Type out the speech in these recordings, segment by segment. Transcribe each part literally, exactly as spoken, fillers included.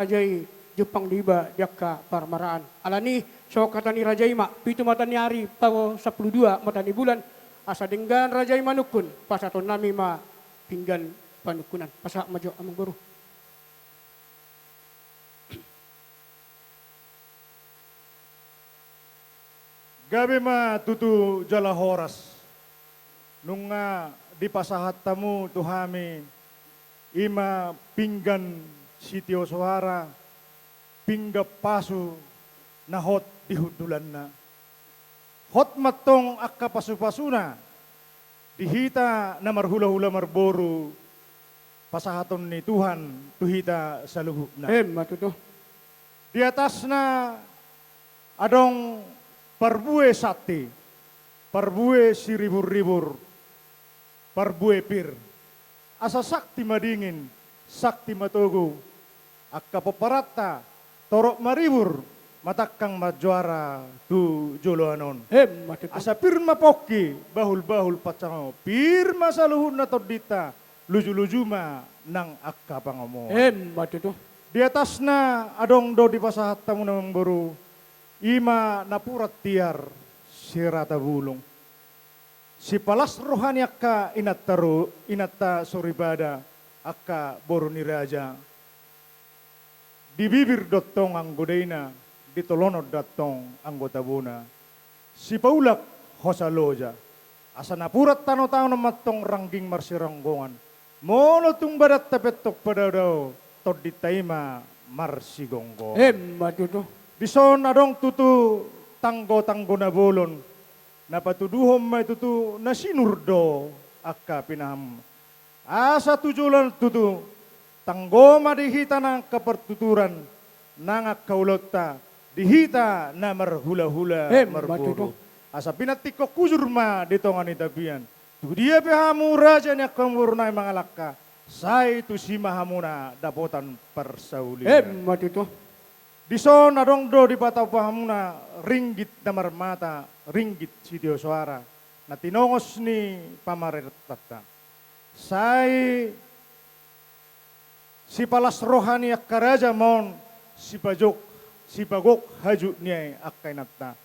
raja i jumpang do iba di angka parmaraan. Alani i, songon hata ni raja i ma, pitu mata ni ari, pasampulu dua mata ni bulan, asa denggan raja i manungkun, pasahatonnami ma pinggan panungkunan. Pasahat ma jo, amangboru. Gabe ma tutu jala horas. Nunga dipasahat hamu tu hami, i ma pinggan sitio soara, pinggan pasu na hot di hundulanna. Hot ma antong angka pasupasuna di hita na marhulahula marboru, pasahaton ni Tuhan tu hita saluhutna. Emma tutu. Di atasna adong parbue santi, parbue siriburribur, parbue pir. Asa santi madingin, santi matogu, angka pomparanta torop maribur, matangkang manjuara tu joloan on. Emma tutu. Asa pir ma pongki, bahulbahul pansalongan, pir ma saluhutna tondinta, lujuluju ma nang angka pangomoan. Emma tutu. Di atasna adong do dipasahat hamu, amangboru, i ma napuran tiar sirata bulung. Sipalas roha ni angka inanta ro-, inanta soripada, angka boru ni raja. Di bibir do antong anggo daina, di tolonan do antong anggo tabona. Sipaulak hosa loja. Asa napuran tanotano ma antong rangging marsiranggongan. Molo tung badanta pe antong padaodao, tondinta i ma marsigomgoman. Emma tutu. Dison adong tutu tanggotanggo na bolon. Na patuduhon ma i tutu na sinur do angka pinahan. Asa tu joloan tutu, tanggo ma di hita nang angka partuturan, nang angka ulaonta, di hita na marhulahula. Emma tutu. Marboru. Asa pinantikhon hujur ma di tonga ni tapian. Tudia pe hamu raja ni angka boru nami mangalangka, sai tusi ma hamuna dapotan parsaulian. Emma tutu. Dison adong do dipatupa hamuna ringgit na marmata, ringgit sitio soara, na tinongos ni pamarentanta. Sai sipalas roha ni angka raja ma on, sipajok, sipagok hajut ni angka inanta.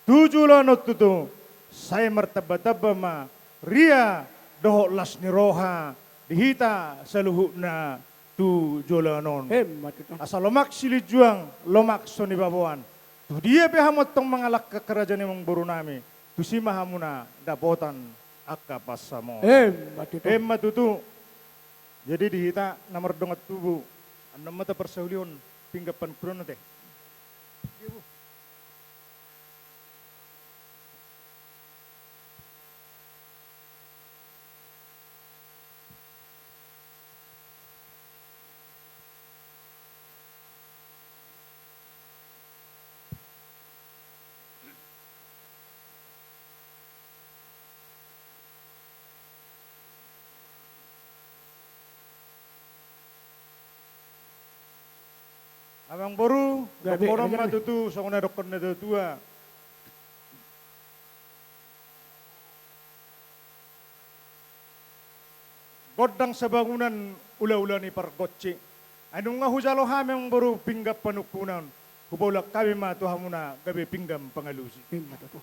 Tu joloan on tutu, sai martambatamba ma ria dohot las ni roha di hita saluhutna tu joloan on. Emma tutu. Asa lomak silinjuang, lomak so nibaboan. Tudia pe hamu antong mangalangka, angka raja ni amangboru nami, tusi ma hamuna dapotan angka pansamotan. Emma tutu. Emma tutu. Jadi di hita na mardongan tubu, annon ma taparsaulihon pinggan panungkunan ate. Amangboru, gabe, dohonon ma tutu songon na dohonon ni natuatua. Gondang sabangunan, ulaula ni pargonsi. Ai nunga hujalo hami, amangboru, pinggan panungkunan, hupaulak hami ma tu hamuna gabe pinggan pangalusi. Emma tutu.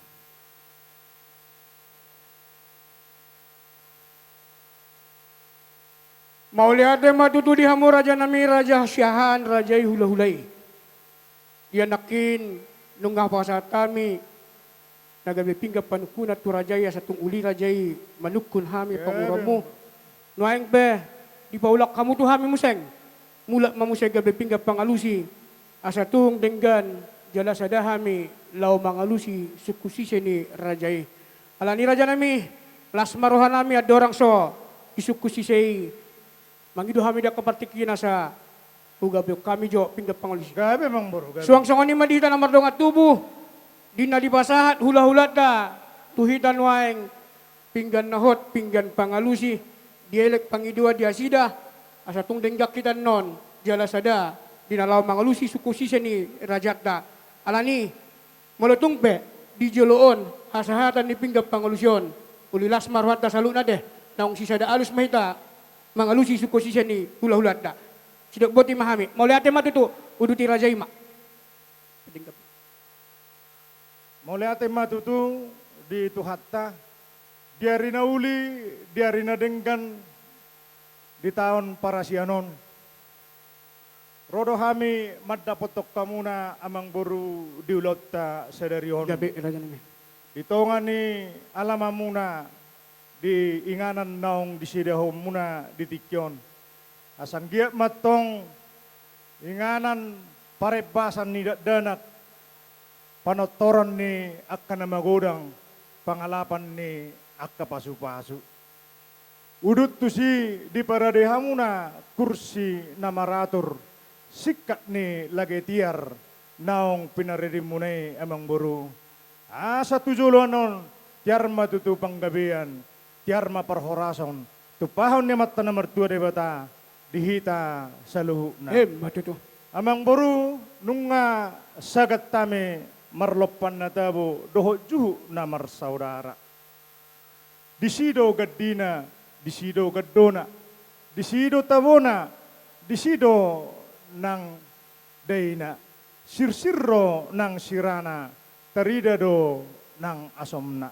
Mauliate ma tutu di hamu raja nami, raja Siahaan, raja i hulahula i. Ia nangkin nunga hupasahat hami na gabe pinggan panungkunan tu raja i, asa tung uli raja i manungkun hami panguruanmu. Nuaeng pe dipaulak hamu tu hami muse. Mulak ma muse gabe pinggan pangalusi, asa tung denggan jala sada hami laho mangalusi sungkun sise ni raja i. Alani raja nami, las ma roha nami andorang so disungkun sise i. Mangido hami di angka partingkian asa hugabehon hami jo pinggan pangalusi. Gabe, amangboru, gabe. Suang songon i ma di hita na mardongan tubu, di na dipasahat hulahulanta tu hita nuaeng, pinggan na hot, pinggan pangalusi, dielek pangidoan di nasida, asa tung denggan hita annon jala sada di na laho mangalusi sungkun sise ni rajanta. Alani, molo tung pe di jolo on hasahatan ni pinggan pangalusi on, uli las ma rohanta saluhutna ate, naung sisada alus ma hita mangalusi sungkun sise ni hulahulanta. Sidok boti ma hami. Mauliate ma tutu, uduti raja i ma. Mauliate ma tutu di Tuhanta, di ari na uli, di ari na denggan, di taon parasian on. Ro do hami mandapothon hamuna amangboru di ulaonta sadari on. Gabe, raja nami. Di tonga ni alamanmuna di inganan naung disidahonmuna di tingki on. Asa anggiat ma antong inganan parembasan ni dakdanak, panortoran ni angka na magodang, pangalapan ni angka pasupasu. Udut tusi diparade hamuna kursi na maratur, singkat ni lage tiar naung pinarademuna i amangboru. Asa tu joloan on, tiar ma tutu panggabean, tiar ma parhorasan, tumpahon ni Amanta na martua Debata di hita saluhutna. Emma tutu. Amangboru, nunga sagat hami marlompan na tabo dohot juhut na marsaudara. Disi do gandina, disi do gandona, disi do tabona, disi do nang daina, sirsir do nang sirana, tarida do nang asomna.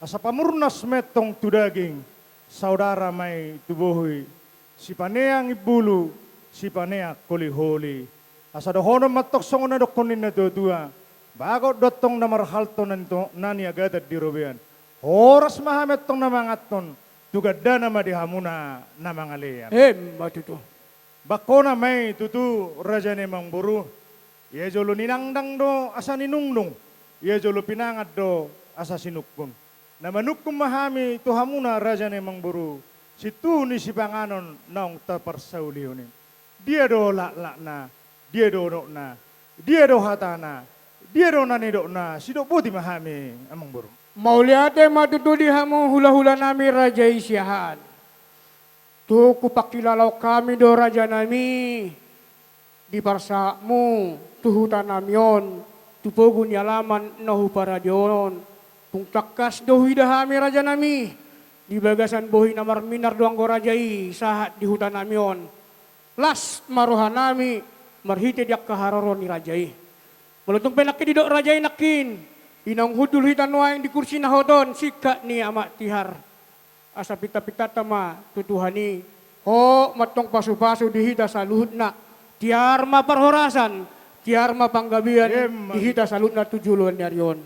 Asa pamurnas ma i antong tu daging, saudara ma i tu bohi, sipaneang imbulu, sipaneang holiholi. Asa dohonon ma antong songon na nidokkon ni na tuatua, bagot do antong na marhalto na ni to-, na niagatan di robean. Horas ma hami antong na manganhon, tu gandana ma di hamuna na mangalean. Emma tutu. Bangkona ma i tutu raja ni amangboru, ia jolo ninangdang do asa ninungnung, ia jolo pinangan do asa sinungkun. Na manungkun ma hami tu hamuna raja ni amangboru, sintuhu ni sipanganon naung taparsaulihon i. Dia do laklakna, dia do unokna, dia do hatana, dia do na nidokna, sidok boti ma hami amangboru. Mauliate ma tutu di hamu hulahula nami raja i Siahaan. Tung hupangkilalahon hami do raja nami, di parsahatmu tu huta nami on, tu pogu ni alaman na huparadehon on. Tung tangkas do huida hami raja nami, di bagasan bohi na marminar do anggo raja i sahat di huta nami on. Las ma roha nami marhite di angka haroro ni raja i. Molo tung pe nangkin didok raja i nangkin, i naung hundul hita nuaeng di kursi na hot on, singkat ni amak tiar. Asa pintapintanta ma tu Tuhan i, hot ma antong pasupasu di hita saluhutna, tiar ma parhorasan, tiar ma panggabean. Emma. Di hita saluhutna tu joloan ni ari on.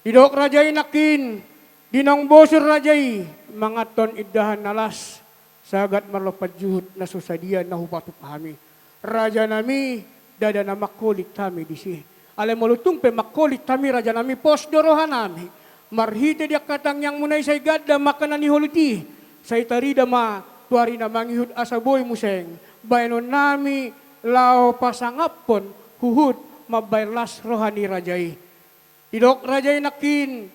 Didok raja i nangkin, di naung bosur raja i manganhon indahan na las, sagat marlompan juhut na so sadia na hupatupa hami. Raja nami, ndada na mangkolit hami disi. Alai molo tung pe mangkolit hami raja nami, pos do roha nami. Marhite di angka tangiangmuna i sai ganda ma angka na niholit i. Sai tarida ma tu ari na mangihut asa boi muse baenon nami laho pasangaphon huhut mambaen las roha ni raja i. Didok raja i nangkin,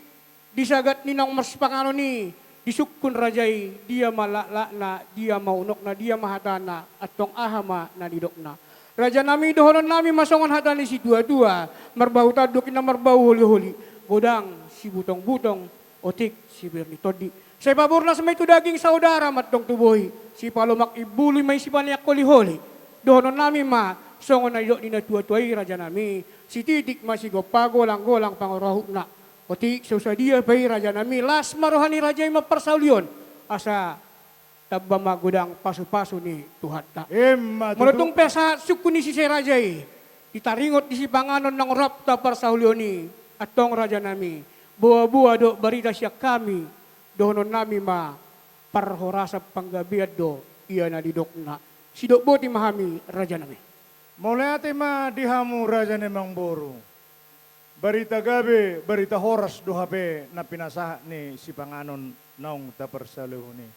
di sagat ni naung marsipanganon i, disungkun raja i, dia ma laklakna, dia ma unokna, dia ma hatana, antong aha ma na nidokna. Raja nami, dohonon nami ma songon hata ni situatua, marbau tanduk inna marbau holiholi, godang sibutongbutong, otik sibir ni tondi. Sai pabornas ma i tu daging, saudara ma antong tu bohi, sipalomak imbulu ma i sipaneang holiholi. Dohonon nami ma songon na nidok ni na tuatua i raja nami, sititik ma sigompa golanggolang pangarahutna. Otik so sadia pe i raja nami, las ma roha ni raja i mamparsaulihon, asa tamba ma godang pasupasu ni Tuhanta. Emma tutu. Molo tung pe sahat sungkun ni sise raja i, ditaringot di sipanganon naung rap taparsaulihon i, antong raja nami, boaboa do barita sian hami, dohonon nami ma parhorasan panggabean do ia na nidokna. Sidok boti ma hami raja nami. Mauliate ma di hamu raja ni amangboru. Barita gabe, barita horas do hape na pinasahat ni sipanganon naung taparsaulihon i.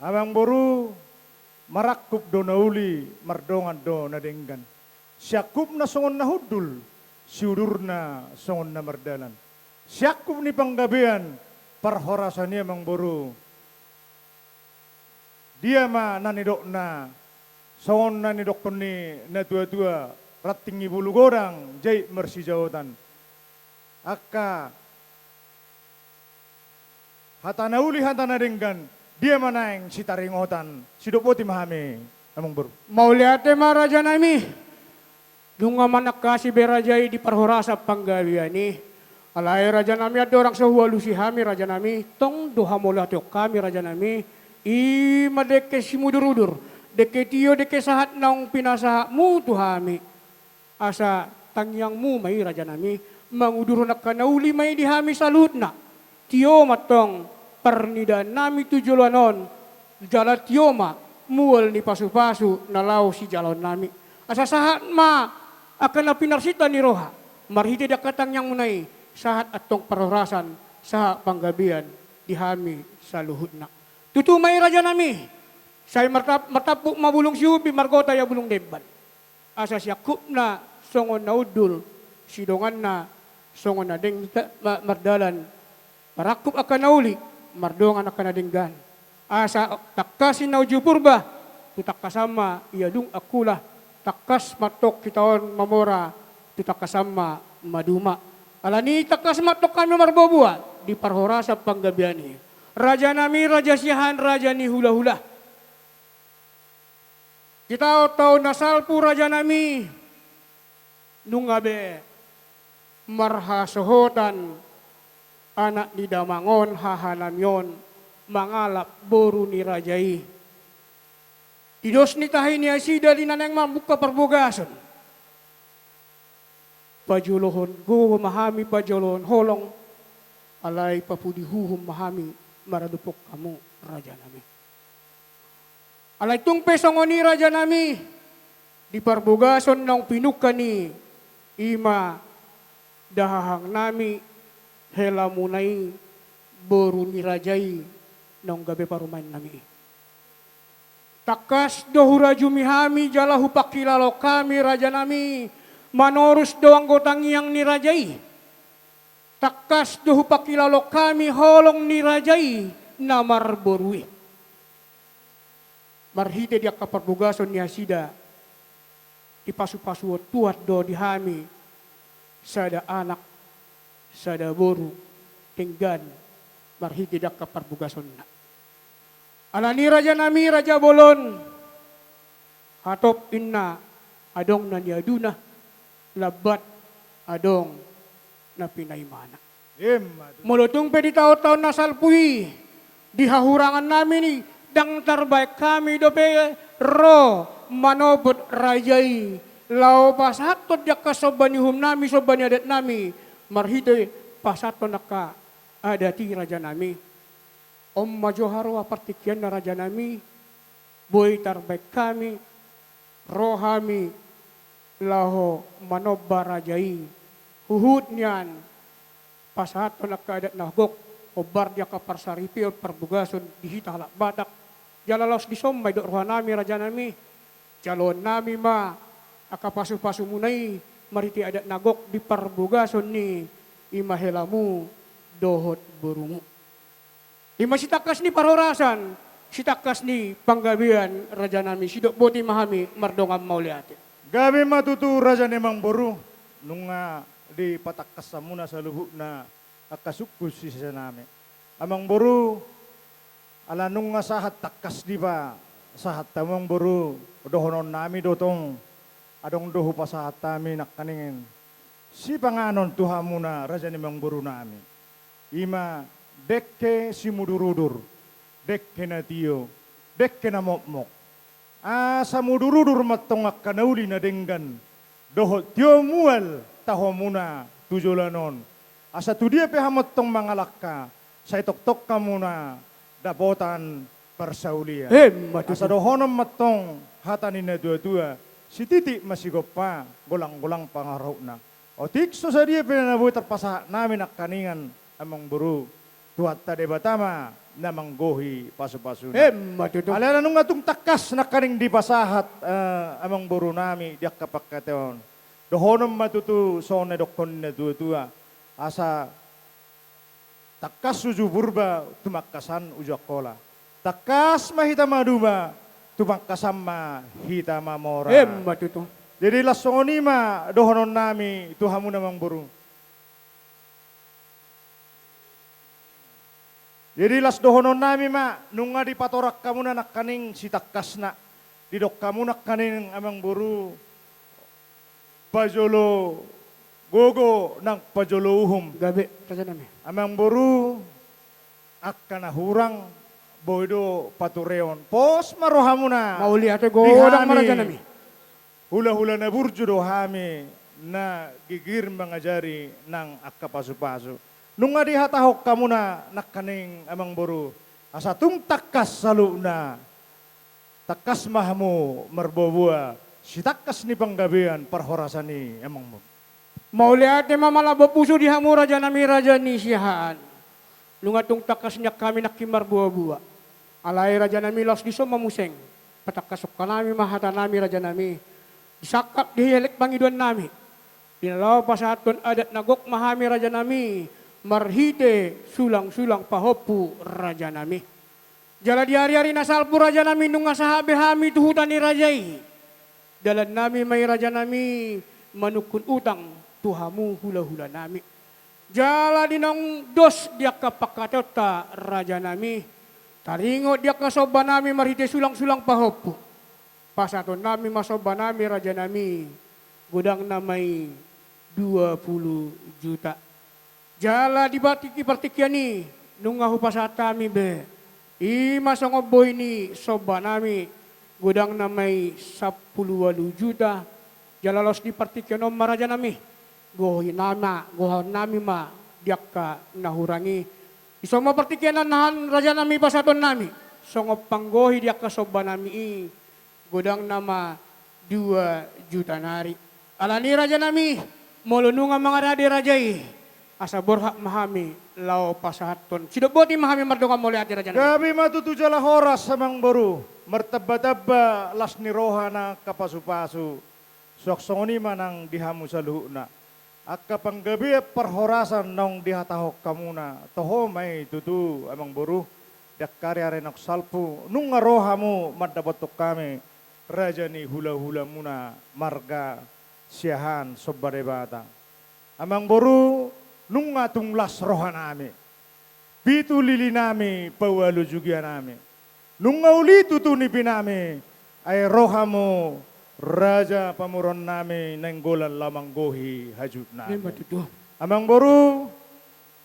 Amangboru, marangkup do na uli, mardongan do na denggan. Siangkupna songon na hundul, siudurna songon na mardalan. Siangkup ni panggabean, parhorasan i amangboru. Dia ma na nidokna, songon na nidokkon ni na tuatua, ranting ni bulu godang, jait marsijaotan. Angka hata na uli, hata na denggan, dia ma naeng sitaringotan, sidok boti ma hami. Amang boru. Mauliate ma rajanami. Nunga manangkasi be raja i di parhorasan panggabean i. Alai rajanami, andorang so hualusi hami rajanami, tong do hamauliateon hami rajanami. I ma dengke simudurudur, dengke tio, dengke sahat naung pinasahatmu tu hami. Asa tangiangmu ma i rajanami, mangudurhon angka na uli ma i di hami saluhutna. Tio ma tong parnidaannami tu joloan on, jala tio ma mual ni pasupasu na laho sijaloonnami. Asa sahat ma angka na pinarsinta ni roha, marhite di angka tangiangmuna i, sahat antong parhorasan, sahat panggabean di hami saluhutna. Tutu ma i rajanami, sai martap-, martampuk ma bulung siubi, margota ia bulung demban. Asa siangkupna songon na hundul, sidonganna songon na deng-, ma-, mardalan, marangkup angka na uli, mardongan angka na denggan. Asa tangkas ninna uju Purba, tu tangkasan ma ia dung angkula, tangkas ma tong hita on mamora, tu tangkasan ma maduma. Alani tangkas ma tong hami marboaboa di parhorasan panggabean i. Rajanami, raja siahaan, raja ni hulahula. Di taon-taon na salpu rajanami, nunga be marhasohotan anak ni damang on, hahanami on, mangalap boru ni raja i. Di dos ni tahi ni nasida di na naeng mambuka parbogason. Pajolohon gogo ma hami, pajolohon holong, alai papudi huhum ma hami maradophon hamu, rajanami. Alai tung pe songon i, rajanami, di parbogason naung pinungka ni, i ma dahahangnami, helamuna i, boru ni raja i, naung gabe parumaennami i. Tangkas do hurajumi hami jala hupangkilalo hami, rajanami, manorus do anggo tangiang ni raja i. Tangkas do hupangkilalo hami holong ni raja i na marboru i. Marhite di angka parbogason ni nasida, dipasupasuhon Tuhan do di hami sada anak, sada boru, denggan, marhite di angka parbogasonna. Alani, rajanami, raja bolon, hatop ninna adong na niaduna, lambat adong na pinaimana. Emma tutu. Molo tung pe di taon-taon na salpu i, di hahurangannami i, ndang tarbaen hami dope ro manopot raja i, laho pasahathon di angka somba ni uhumnami, somba ni adatnami, marhite pasahathon angka adat i, rajanami. On ma jo haroa partingkianna, rajanami, boi tarbaen hami, ro hami laho manomba raja i, huhut nian pasahathon angka adat na gok, hombar di angka parsaripeon parbogason di hita halak Batak, jala laos dison ma didok rohanami, rajanami, jaloonnami ma angka pasupasumuna i, marhite adat na gok di parbogason ni, i ma helamu dohot borumu. I ma sitangkas ni parhorasan, sitangkas ni panggabean, rajanami, sidok boti ma hami mardongan mauliate. Gabe ma tutu, raja ni amangboru, nunga dipatangkas hamuna saluhutna angka sungkun siseanami. Amangboru, ala nunga sahat tangkas dipasahat hamu, amangboru, dohononnami do tong, adong do hupasahat hami nangkaningan sipanganon tu hamuna, raja ni amangborunami. I ma dengke simudurudur, dengke na tio, dengke na mokmok. Asa mudurudur ma tong angka na uli na denggan, dohot tio mual taonmuna tu joloan on. Asa tu dia pe hamu tong mangalangka, sai tongtong hamuna dapotan parsaulian. Emma tutu. Asa dohonon ma tong hata ni natuatua, sititik ma sigompa, golanggolang pangarahutna. Otik so sadia pe na boi tarpasahat hami nangkaningan, amangboru, Tuhanta Debata ma na manggohi pasupasuna. Emma tutu. Alai ala nunga tung tangkas nangkaning dipasahat, eh, amangborunami di angka panghataion, dohonon ma tutu songon na nidokkon ni natuatua, asa tangkas uju Purba, tumangkasan uju Angkola. Tangkas ma hita maduma, tumangkasan ma hita mamora. Emma tutu. Jadi laos songon i ma dohononnami tu hamuna, amangboru. Jadi laos dohononnami ma, nunga dipatorang hamuna nangkaning sitangkasna. Didok hamu nangkaning amang boru, pajolo gogo nang pajolo uhum. Gabe, raja nami. Amang boru, angka na hurang boi do patureon. Pos ma rohamuna. Mauliate godang ma, raja nami. Hulahula na burju do hami, na gigir mangajari nang angka pasupasu. Nunga dihatahon hamuna nangkaning amang boru, asa tung tangkas saluhutna. Tangkas ma hamu marboaboa, sitangkas ni panggabean parhorasan i amang boru. Mauliate ma malambok pusu di hamu raja nami, raja ni Siahaan. Nunga tung tangkas nian hami nangkin marboaboa. Alai raja nami, laos dison ma muse, patangkashon hami ma hata nami raja nami. Disangkap di elek pangidoan nami, di na laho pasahathon adat na gok ma hami raja nami, marhite sulangsulang pahompu raja nami. Jala di ariari na salpu raja nami, nunga sahat be hami tu huta ni raja i. Dalan nami ma i raja nami, manungkun utang tu hamu hulahula nami. Jala di naung dos di angka pangkataionta raja nami, taringot di angka somba nami marhite sulangsulang pahompu, pasahaton nami ma somba nami raja nami, godangna ma i dua pulu juta. Jala di partingki-, partingkian i, nunga hupasahat hami be, i ma songon bohi ni somba nami, godangna ma i sampulu ualu juta. Jala laos di partingkian on ma raja nami, gohi nama, gohon nami ma di angka na hurang i. Dison ma partingkian andahan raja nami pasahaton nami, songon panggohi di angka somba nami i, godangna ma dua juta nari. Alani raja nami, molo nunga mangarade raja i, asa borhat ma hami laho pasahathon. Sidok boti ma hami mardongan mauliate raja nami. Gabe ma tutu jala horas amang boru, martambatamba las ni roha nang angka pasupasu. Suang songon i ma nang di hamu saluhutna. Angka panggabean parhorasan naung dihatahon hamuna, toho ma i tutu amang boru, di angka ari-ari naung salpu, nunga ro hamu mandapothon hami, raja ni hulahulamuna marga Siahaan Somba Debata. Amang boru, nunga tung las roha nami. Pitu lili nami, paualu jugia nami. Nunga uli tutu nipi nami, ai ro hamu raja pamoruon nami Nainggolan laho manggohi hajut nami. Ima tutu. Amang boru,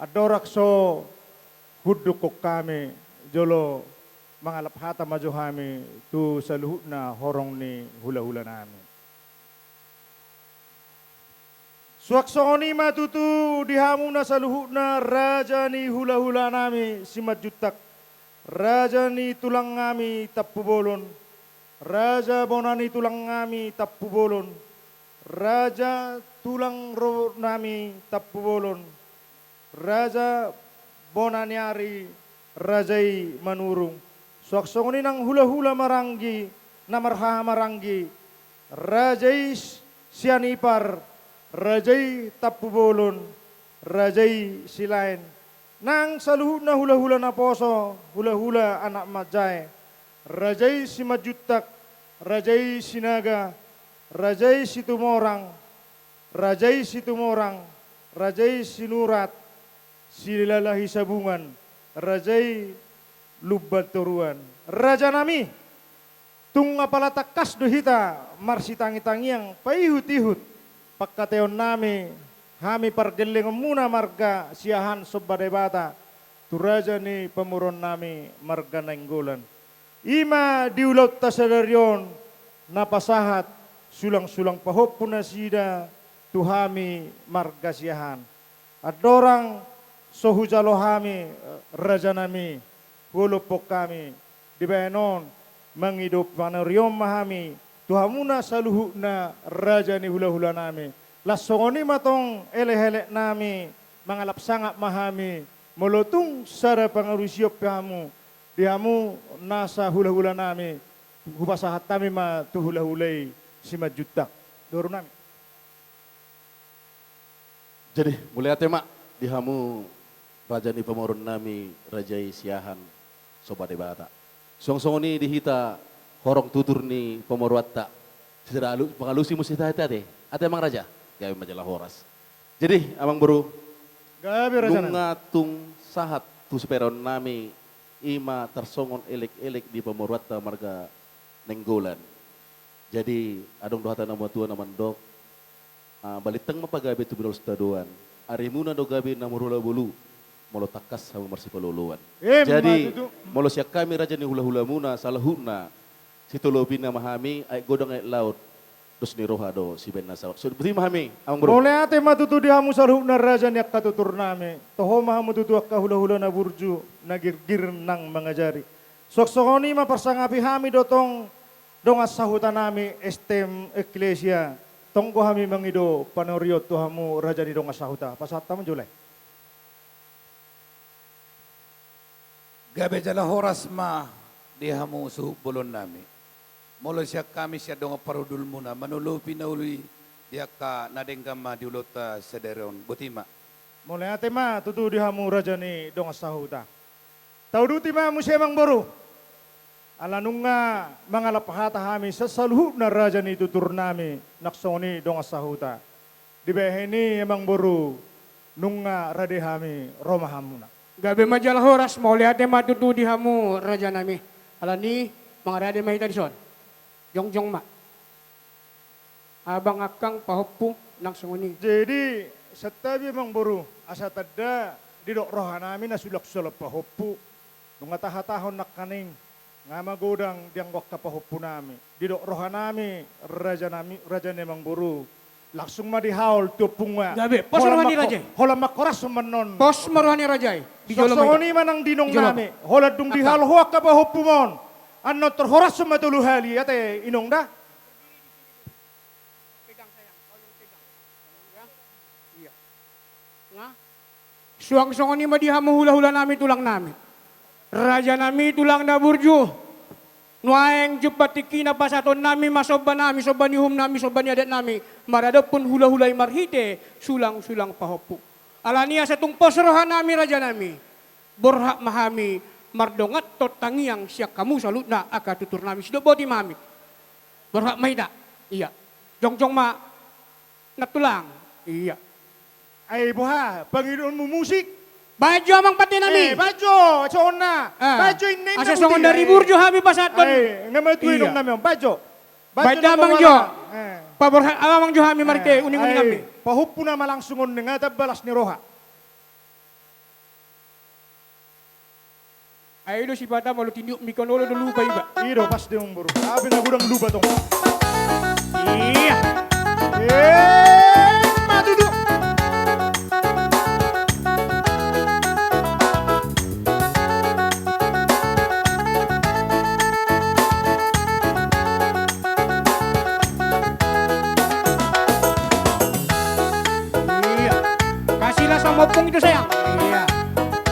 andorang so hunduk hami, jolo mangalap hata ma jo hami tu saluhutna horong ni hulahula nami. Suang songon i ma tutu di hamuna saluhutna raja ni hulahula nami Simanjuntak, raja ni tulang nami Tampubolon, raja bona ni tulang nami Tampubolon, raja tulang rorobot nami Tampubolon, raja bona ni ari, raja i Manurung. Suang songon i nang hulahula maranggi, na marhaha maranggi, raja i Sianipar, raja i Tampubolon, raja i Silaen. Nang saluhutna hulahula naposo, hulahula anak manjae, raja i Simanjuntak, raja i Sinaga, raja i Situmorang, raja i Situmorang, raja i Sinurat, Silalahi Sabungan, raja i Lumban Toruan. Raja nami, tung apala tangkas do hita marsitangitangiang paihutihut pangkataion nami, hami pargellengonmuna marga Siahaan Somba Debata, tu raja ni pamoruon nami marga Nainggolan. I ma di ulaonta sadari on na pasahat sulangsulang pahompu nasida tu hami marga Siahaan. Andorang so hujalo hami, raja nami, huolophon hami, dibahen on mangido panarion ma hami tu hamuna saluhutna raja ni hulahula nami. Laos songon i ma tong elekelek nami, mangalap sangap ma hami, molo tung sada pangalusion pe hamu, di hamu nasa hulahula nami, hupasahat hami ma tu hulahula i Simanjuntak. Dohonon nami. Jadi, mauliate ma di hamu raja ni pamoruon nami, raja i Siahaan Somba Debata. Suang songon i di hita horong tutur ni pamoruonta. Sisada alu-, pangalusi muse hita ate. Ate amang raja, gabe ma jala horas. Jadi, amang boru, gabe raja nami, nunga tung sahat tu sipereon nami, i ma tarsongon elekelek di pamoruonta marga Nainggolan. Jadi, adong do hata na matua na mandok, ah, balintang ma pagabe tu binol sitadoan, arimuna do gabe na marhulahula bolu, molo tangkas hamu marsipaolooloan. Emma tutu. Jadi, molo sian hami raja ni hulahulamuna, saluhutna, sitolopi nama hami, aek godang aek laut, dos ni roha do sibaen na saut. Songon i ma hami, amang boru. Mauliate ma tutu di hamu saluhutna raja ni angka tuturnami. Toho ma hamu tutu angka hulahula na burju, na girgir nang mangajari. Suang songon i ma parsangapi hami do tong dongan sahutanami S T M Eklesia. Tonggo hami mangido panurion tu hamu raja ni dongan sahuta. Pasahat hamu jolo. Gabe jala horas ma di hamu suhut bolonnami. Molo sian hami sian dongan parhundulmuna manolopi na uli di angka na denggan ma di ulaonta sadari on, boti ma. Mauliate ma tutu di hamu raja ni dongan sahuta. Tauduti ma muse amang boru. Ala nunga mangalap hata hami sian saluhutna raja ni tuturnami, nang songon i dongan sahuta. Dibahen i amang boru, nunga rade hami ro ma hamuna. Gabe ma jala horas, mauliate ma tutu di hamu rajanami. Alani, mangarade ma hita dison. Jongjong ma. Abang, angkang, pahompu, nang songon i. Jadi, santabi amang boru, asa tanda didok rohanami na sulang-sulang pahompu. Nunga tahatahon nangkaning, nga magodang di angka pahompunami. Didok rohanami, rajanami, raja ni amang boru. Langsung ma dihaol tu ompungna. Gabe, pos roha ni raja i. Holan mangkorashon ma annon. Pos ma roha ni raja i. Di jolo ma. Songon i ma nang di inongnami. Holan dung dihaol ho angka pahompum on. Annon tarhorashon ma tolu hali, ate inong da. Pegang, sayang. Kau yang pegang. Ya. Iya. Nga. Suang songon i ma di hamu hulahulanami, tulangnami. Rajanami, tulang na burju. Nuaeng jumpang tingkina pasahatonnami ma sombanami, somba ni uhumnami, somba ni adatnami. Maradophon hulahula i marhite sulang-sulang pahompu. Alani asa tung pos rohanami rajanami. Borhat ma hami mardonganhon tangiang sian hamu saluhutna angka tuturnami, sidok boti ma hami. Borhat ma hita. Iya. Jongjong ma nantulang. Iya. Ai boha, pangidoonmu musik? Baen jo amang pandenami. Eh, baen jo, songon na. Ah. Baen jo inna-inna. Asa songon dari burju hami pasahathon. Ai, nga matua inongnami on, baen jo. Baen jo amang jo. Eh. Paborhat amang jo hami marhite uninguninganmi. Ai, pahompu nama langsung on nga tamba las ni roha. Ai do sipata molo tindiuk mikon olo do lupa iba. I do pasti amang boru. Api na godang lupa tong. Iya. Eh, matu do. Iya. Kasih las sama ompung itu, sayang. Iya.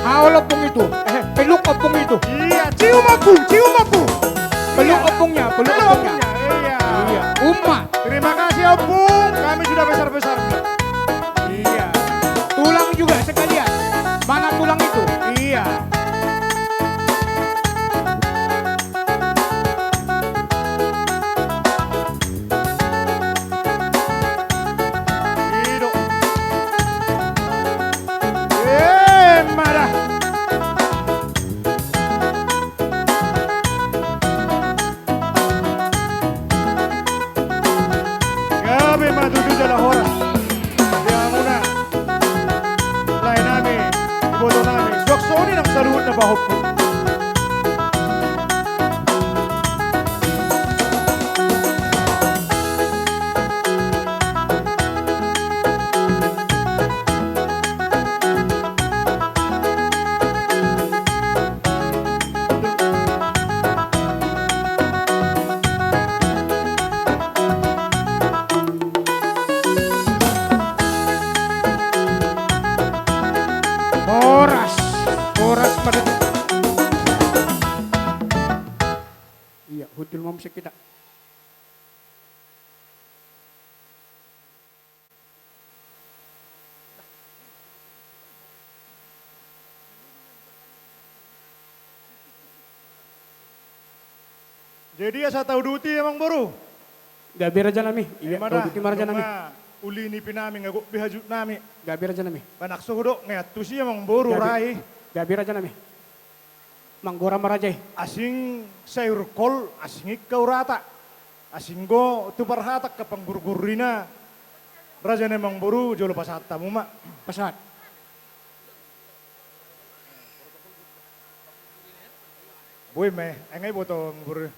Haol ompung itu. Eh, peluk ompung itu. Iya, cium ompung, cium ompung. Peluk ompungnya, peluk ompungnya. Iya. Iya. Uma. Terima kasih, ompung. Kami sudah besar-besar. Iya. Tulang juga sekalian. Mana tulang itu? Iya. I do. Eh, mada. Gabe ma tutu jala horas. Di hamuna. Laenami, ibotonami. Suang songon i nang saluhutna pahompu. Horas, horas pada. Iya, hundul ma musik hita. Jadi asa tauduti amang boru. Gabe rajanami. Iya, tauduti ma rajanami. Uli nipinami nga gok be hajutnami. Gabe rajanami. Manakso hudok nga antusi amang boru rai. Gabe rajanami. Manggora ma raja i. Asing sayur kol, asing ingkau rata. Asing do tu parhata angka panggurgurina, raja ni amangboru, jolo pasahat hamu ma. Pasahat. Boi ma, ai nga iboto amangboru.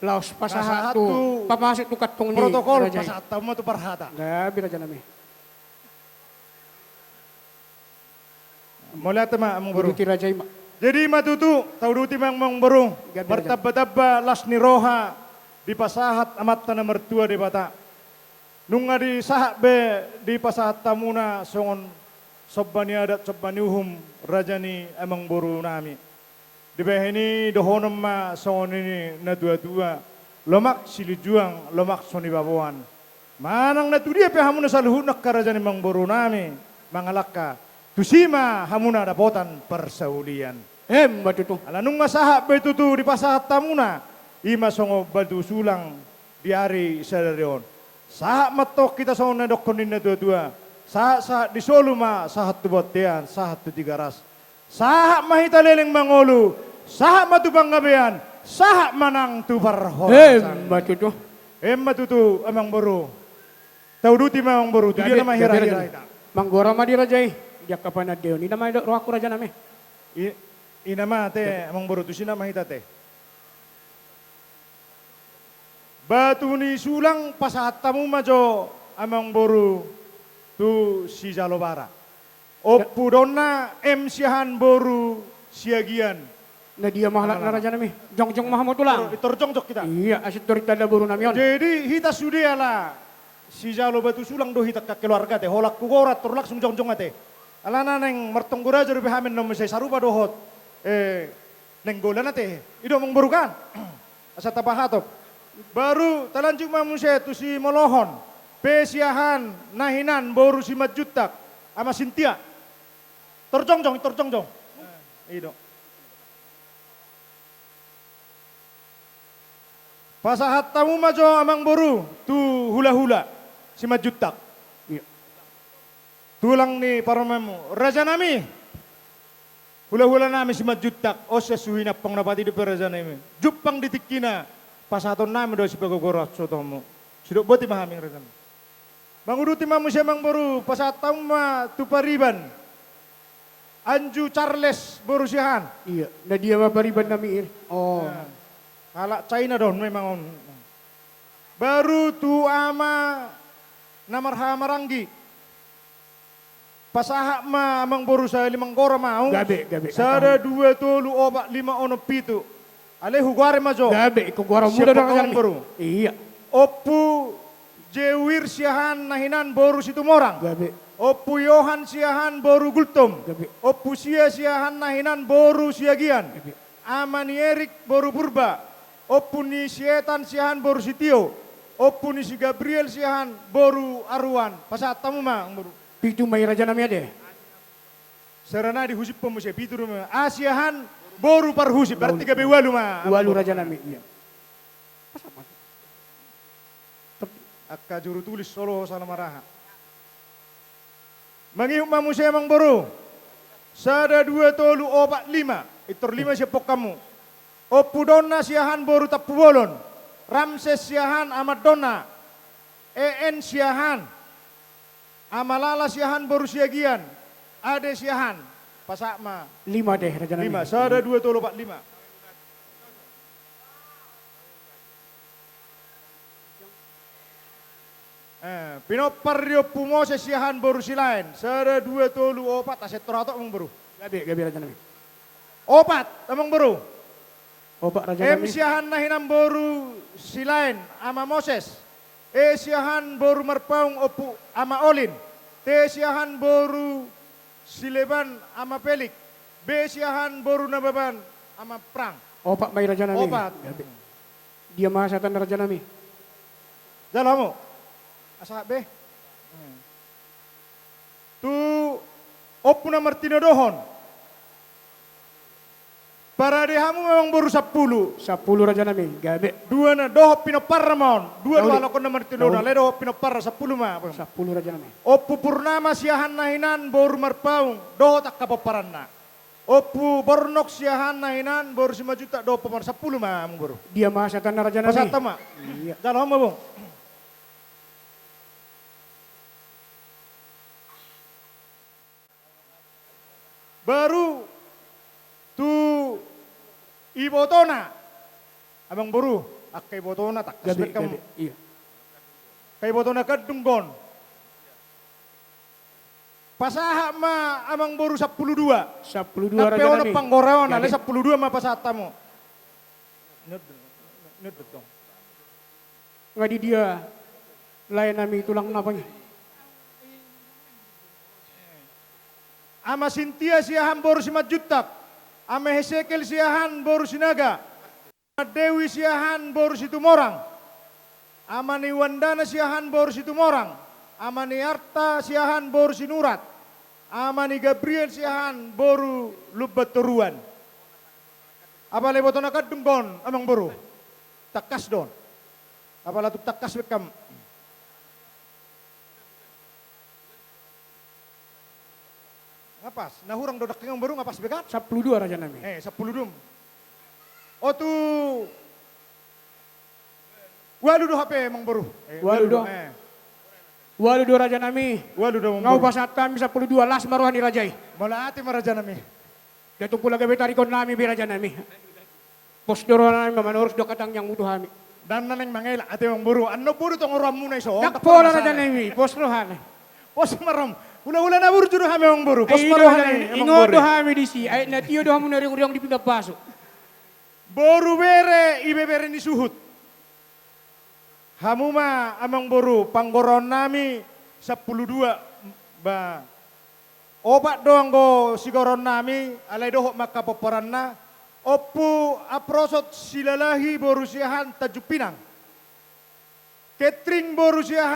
Laos pasahat tu, pasahat tu, pamasuk tu kantong ni protokol, raja i. Pasahat hamu ma tu parhata. Gabe raja nami. Mauliate ma amangboru. Uduti raja i ma. Jadi i ma tutu, tauduti ma amangboru. Gabe raja. Martambatamba las ni roha dipasahat Amanta na martua Debata. Nunga disahat be dipasahat hamuna songon somba ni adat, somba ni uhum, raja ni amangboru nami. Dibahen i dohonon ma songon i ni na tuatua: Lomak silinjuang, lomak so nibaboan. Manang na tudia pe hamuna saluhutna angka raja ni amangboru nami mangalangka, tusi ma hamuna dapotan parsaulian. Emma tutu. Ala nunga sahat be tutu dipasahat hamuna, i ma songon batu sulang di ari sadari on. Sahat ma antong hita songon na nidokkon ni na tuatua: Sahat, sahat di solu ma, sahat tu bontean, sahat tu Tigaras. Sahat ma hita leleng mangolu, sahat ma tu panggabean, sahat ma nang tu parhorasan. Emma tutu. Emma tutu amangboru. Tauduti ma amangboru, tu dia nama hira-hira hita. Manggora ma di raja i, di angka panandaion i nama i do rohangku raja nami. I, i nama te amangboru, tusi nama hita te. Batu ni sulang pasahat hamu ma jo amangboru tu sijalo bara. Ompu donna M Siahaan boru Siagian. Na dia ma halak na raja nami. Jongjong ma hamu tulang. Tor, tor jongjong hita. Ia, asa tor tanda boru nami on. Jadi hita sude ala sijalo batu sulang do hita angka keluarga te. Holan hugora tor langsung jongjong ate. Alana naeng martonggo raja dope hami, na muse sarupa dohot, eh, Nainggolan ate. I do amangboru kan. Asa tapahatop. Baru talanjut ma muse tu simolohon. P Siahaan na hinan boru Simanjuntak, Ama Sintia. Tor jongjong, tor jongjong. Eh, i do. Pasahat hamu ma jo amangboru tu hulahula Simanjuntak. Ia. Tulang ni parumaenmu, raja nami. Hulahula nami Simanjuntak, on sian suhi nampang na patidok pe raja nami. Jumpang di tingkina, pasahaton nami do sipagogoran tu hamu. Sidok boti ma hami raja nami. Manguduti ma muse amangboru, pasahat hamu ma tu pariban. Anju Charles boru Siahaan. Ia, na dia ma pariban nami i. Oh. Nah, halak China do on memang on. Baru tu ama na marhaha maranggi. Pasahat ma amangboru, sahali manggora ma au. Gabe, gabe. Sada, dua, tolu, opat, lima, onom, pitu. Ale hugoari ma jo. Gabe, ingkon goaronmu do raja nami. Amangboru. Ia. Ompu Jewir Siahaan na hinan boru Situmorang. Gabe. Ompu Yohan Siahaan boru Gultom. Gabe. Ompu Sia Siahaan na hinan boru Siagian. Gabe. Ama ni Erik boru Purba. Ompu ni si Etan Siahaan boru Sitio. Ompu ni si Gabriel Siahaan boru Aruan. Pasahat hamu ma amangboru. Pitu ma i raja nami ate. Sera na dihusip hamu muse, pitu do ma. A Siahaan boru Parhusip, berarti gabe ualu ma. Ualu raja nami, ia. Angka juru tulis olo ho salah maraha. Mangihut ma muse amangboru. Sada, dua, tolu, opat, lima. Intor lima sian pongkamu. Ompu donna Siahaan boru Tampubolon. Ramses Siahaan amandonna. E N Siahaan. Ama Lala Siahaan boru Siagian. Ade Siahaan. Pasahat ma. Lima ate raja nami. Lima. Sada, dua, tolu, opat, lima. Eh, pinompar ni Ompu Moses Siahaan boru Silaen. Sada, dua, tolu, opat. Asa intor hatop amangboru. Gabe, gabe raja nami. Opat amangboru. Opat raja nami. M Siahaan na hinan boru Silaen, Ama Moses. E Siahaan boru Marpaung, Ompu Ama Olin. T Siahaan boru Sileban, Ama Pelik. B Siahaan boru Nababan, Ama Prang. Opat ma i raja nami. Opat. Gabe. Dia ma hasahatan raja nami. Jalo hamu. Asa be. Tu Ompu na martinodohon. Parade hamu ma amangboru sampulu. Sampulu raja nami, gabe. Dua na dohot pinomparna ma on. Dua do halak on na martinodohon, alai dohot pinomparna, sampulu ma. Sampulu raja nami. Ompu Purnama Siahaan na hinan boru Marpaung, dohot angka pomparanna. Ompu Bornok siahaan na hinan boru Simanjuntak dohot pamoruon, sampulu ma amang boru. Dia ma pasahatanna raja nami? Pasahat ma. Iya. Jalo ma bung. Baru tu ibotona, amang boru, angka ibotona tangkas. Gabe, be kam gabe, iya. Angka ibotona Kandung on. Pasahat ma amang boru sampulu dua. Sampulu dua. Nang pe raja nami. Onom panggora on, gabe. Alai sampulu dua ma pasahat hamu. Nod-, nod-, nod-, dong. Nga di dia lae nami tulang na pangi. Ama Sintia siahaan boru Simanjuntak, Ama Hesekiel siahaan boru Sinaga, Ama Dewi siahaan boru Situmorang, Ama ni Wandana siahaan boru Situmorang, Ama ni Arta siahaan boru Sinurat, Ama ni Gabriel siahaan boru Lumban Toruan. Apala ibotona Kandung on, amang boru. Tangkas do on. Apala tung tangkas be kam. Nga pas, na hurang do dangke amang boru, nga pas be kan? Sampulu dua raja nami. Eh, sampulu dua. O tu ualu do hape amang boru. Eh, ualu do. Eh. Ualu do raja nami. Ualu do amang boru. Nga hupasahat hami sampulu dua, las ma roha ni raja i. Mauliate ma raja nami. Ndang tung pola gabe tarikon nami be raja nami. Pos do roha nami, manorus do hata tangiangmu tu hami. Ndang na naeng mangelek ate amang boru, annon boru tong rohamuna i so. Ndang pola raja nami, pos rohana. Pos ma roham. Hulahula na burju do hami amang boru. Pos ma roha nami amang boru. Ingot do hami disi, aek na tio do hamu na riongriong di pinggan pasu. Boru bere, ibebere ni suhut. Hamu ma amang boru, panggoraon nami sampulu dua, ba, opat do anggo sigoraon nami, alai dohot ma angka pomparanna, Ompu Aprosot Silalahi boru siahaan Tanjung Pinang. Ketring boru siahaan